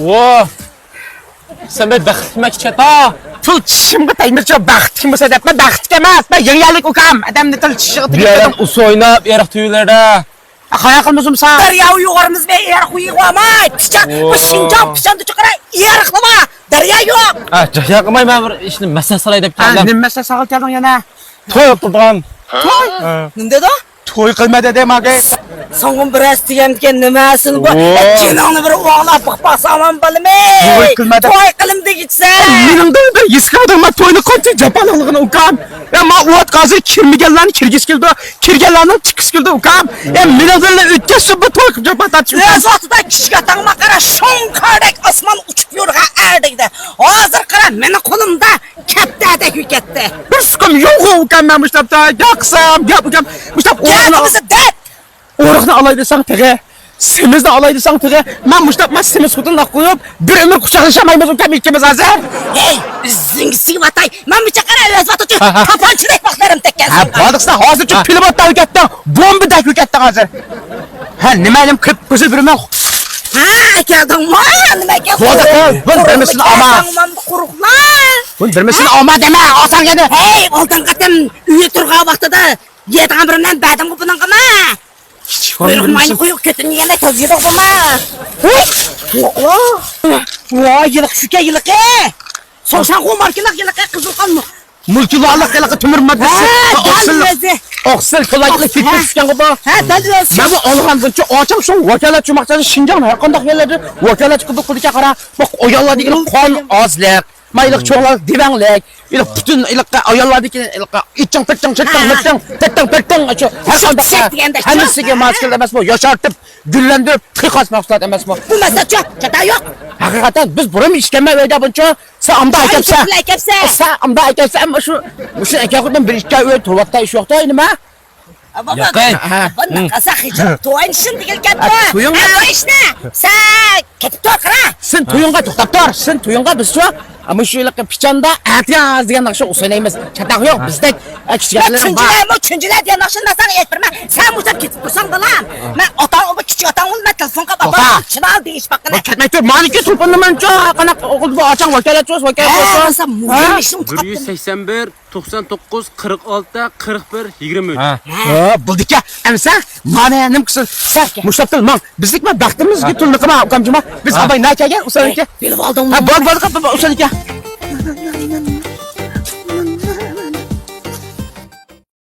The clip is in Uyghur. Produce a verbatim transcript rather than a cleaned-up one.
ۋو! سەن بەك بەختلىكمەن كىچىك ئاتا. تىل چىشىمغا تەگمىسە بەختلىك بولسا دەپمەن، بەختلىك ئەمەس. مەن يېڭى يەرلىك ئۇكام، ئادەمنى تىل چىشىغا بۇ يەردىن تېگىپ ئۇسسۇل ئويناپ، ئېرىق تۈۋىلەردە. قاياق قىلمىسۇن سەن؟ دەريا يۇغارمىز بە ئېرىق يۇغارماي، پىچان، بۇ ۋو. شىنجاڭ پىچاندا چىقىرا ئېرىقلىما، دەريا يوق. ھە، جايا قىلماي، مەن بىر ئىشنى مەسلىھەت سالاي دەپ ھە، كەلدىم. نېمە مەسلىھەت سالاي كەلدىڭ يەنە؟ توي قىلدىم. توي؟ ھە. نېمە دېدى؟ توي قىلما دېدى ماڭا. ساڭا بىرەرسى دېگەندىكىن نېمە سىن بۇ؟ ۋو. جېنىڭنى بىر ئوغلاپ باقساڭ ئامان بالىمى. توي قىلما دە. توي قىلىم دېگۈچىسەن. مېنىڭدىن بىر ھېس قىلىۋاتىمەن، توينى قانچە جاپالىقلىقىنى ئۇكام. يا، ما ئۇ ۋاقىت ھازىر كىرمىگەنلەرنى كىرگۈسى كېلىدۇ، كىرگەنلەرنىڭ چىققۇسى كېلىدۇ ئۇكام. يا، مېنىڭدىنلا ئۆتكەزسۇن بۇ توي قىلىپ جاپا تارتىشنى. ئۆز ۋاقتىدا كىچىك ئاتاڭما قارا، شۇڭقاردەك ئاسمان ئۇچۇپ يۈرگەن ئەر دېگۈدە. ھازىر قارا، مېنىڭ قولۇمدا كەپتەردەك ھۆكەتتى. بىر سۇكۇم يوق ئۇكام، مەن مۇشتاپ گەپ قىلسام، گەپ ئۇكام. مۇشتاپ گەپ ئورۇقنى، دېسە دەپ. ئورۇقنى ئالاي دېسەڭ تېخى، سېمىزنى ئالاي دېسەڭ تېخى. مەن مۇشتاپ، مەن سېمىز خوتۇننى قويۇپ، بىر ئۆمۈر قۇچاقلىشالمايمىز ئۇكام ئىككىمىز ھازىر. ھەي، ئىززىڭگە سىگىۋاتاي. مەن بۇ چاققا ئۆز ۋاقتىدا ھە، ھە. تاپانچىدەك ۋاقىتلىرىم تەگكەن ھە، ساڭا. بولدى، سەن ھازىرچۇ ھە. پىلىموتتەك ھۆكەتتىڭ، بومبىدەك ھۆكەتتىڭ ھازىر. ھە، نېمە ئىلىم قىپقىزىل بىرمەن. ھە، ئەكەلدىڭمۇ؟ نېمە ئەكەلدىڭ؟ بولدى، بۇ بىرمىسىنى ئالما. بۇ بىرمىسىنى ئالما دېمە، ئالساڭ يەنە. ھەي، ئالدىنقى قېتىم ئۆيدە تۇرغان ۋاقتىدا يەيدىغان بىرىمنى بەردىڭغۇ بۇنىڭغىما؟ قۇيرۇق ماينى قويۇق كۆتۈنى يەنە تازا يېدىڭغۇما؟ ھوي، يوقلا. ۋاي، يىلىق شۇكە يىلىقى. سوشان خۇماركىلىق يىلىقى، قىزىل قان. مۇلكىلارلىق ھېلىقى تۆمۈر ماددىسى. ھە، دەل ئۆزى. ئوكسىل كوللايتلىق ھە. كېتىپ چۈشكەن بۇ. ھە، دەل ئۆزى. مەن بۇ ئالغاندىنچە ئاچام شۇ ۋاكالەتچى ماقسەتى شىنجاڭ ھەر قانداق يەرلەردە ۋاكالەتچى قىلدۇق قىلىدىكەن قارا. بۇ ئاياللاردىكى قان ئازلىق. مايلىق چوڭلار دېۋەڭلىك. ھېلىق پۈتۈن ھېلىقى ئاياللاردىكى ھېلىقى ئىچىڭ پىچىڭ چىتىڭ ھە. مىچىڭ تىتىڭ پىتىڭ ئاشۇ ھەر قانداق ھە. ھەممىسىگە ماس كېلىدۇ ئەمەسمۇ؟ ياشارتىپ، گۈللەندۈرۈپ، تېخى خاس مەھسۇلات ئەمەسمۇ؟ بۇ مەسىلە يوق، چاتا يوق. ھەقىقەتەن بىز بۇرۇن ئىچكەنمەن ئۆيدە بۇنچە. سەن ئامدا ئەكەپسەن. ئەكەپسەن. سەن ئامدا ئەكەپسەن، ئەمما شۇ، مۇشۇ ئەكەپ قويدۇم، بىر ئىككى ئۆي تۇرۇۋاتتا، ئىش يوقتا نېمە؟ بابا، ياقەي. ھە. بۇنداق قىلسا خىجىل توينى شۇندىكىلا كەپتۇ. تويۇڭ ھە، توي ئىشنى. سەن كېتىپ تۇر، قارا. سەن تويۇڭغا توختاپ تۇر. سەن تويۇڭغا بىزچۇ، مۇشۇ ھېلىقى پىچاندا ئەتىياز دېگەن ناخشا ئۇسۇل ئەمەس. چاتاق يوق، بىزدەك، ئە، كىچىك يا، ئەرلەر بار. چۈنجىلەرمۇ، چۈنجىلەر دېگەن ناخشىنى مەن ساڭا ئېيتىپ بېرىمەن. سەن مۇشۇ كېتىپ تۇرساڭ، بالام. مەن ئاتاڭ ئۇ كىچىك ئاتاڭ بولۇپ، مەن تېلېفونغا توختا. باپام چىراغ دېيىش باققىنە. بۇ كەتمەي تۇر، مانىكى تۇرپۇننى مەنچۇ، قانداق ئوغۇل بۇ ئاچاڭ ۋاكالەتچى بولسا، ۋاكالەتچى ھە، بولسا. بولسا مۇھىم ھە؟ ئىشنى بىر يۈز سەكسەن بىر، توقسان توققۇز، قىرىق ئالتە، قىرىق بىر، يىگىرمە ئۈچ. ھە. ھە، بولدىكەن. ئەمسە، مانا نېمە قىلسۇن؟ سەن مۇشۇ تىل ماڭ. بىزلىك ما بەختىمىزگە ھە. تىلنى قىلما، ئۇكامجىما. بىز ھە. ئاۋاي نە كەلگەن، ئۇسان ئىكەن. بىلىپ ئالدىڭمۇ؟ ھە، بولدى، بولدى، ئۇسان ئىكەن.